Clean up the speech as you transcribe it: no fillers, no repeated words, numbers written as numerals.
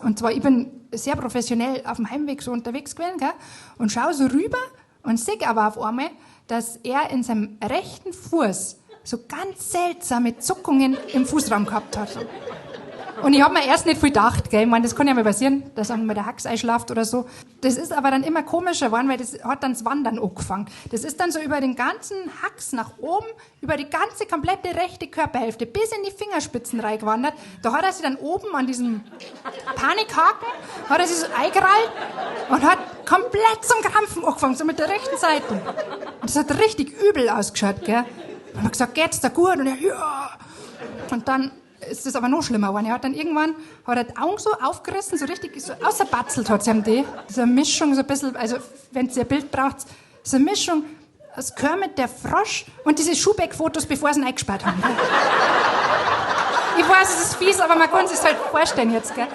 Und zwar, ich bin sehr professionell auf dem Heimweg so unterwegs gewesen, gell? Und schau so rüber und sehe aber auf einmal, dass er in seinem rechten Fuß so ganz seltsame Zuckungen im Fußraum gehabt hat. Und ich hab mir erst nicht viel gedacht, gell? Ich mein, das kann ja mal passieren, dass einmal der Hax einschlaft oder so. Das ist aber dann immer komischer geworden, weil das hat dann das Wandern angefangen. Das ist dann so über den ganzen Hax nach oben, über die ganze komplette rechte Körperhälfte bis in die Fingerspitzen reingewandert. Da hat er sich dann oben an diesem Panikhaken, hat er sich so eingerallt und hat komplett zum Krampfen angefangen, so mit der rechten Seite. Und das hat richtig übel ausgeschaut, gell? Und hat gesagt, geht's da gut? Und er, ja. Und dann ist das aber noch schlimmer geworden. Er hat dann irgendwann, hat er die Augen so aufgerissen, so richtig, so ausgebatzelt hat sie ihm die. So eine Mischung, so ein bisschen, also, wenn ihr ein Bild braucht, so eine Mischung aus Kermit der Frosch und diese Schuhbeck-Fotos, bevor sie ihn eingesperrt haben. Ich weiß, es ist fies, aber man kann sich's halt vorstellen jetzt, gell?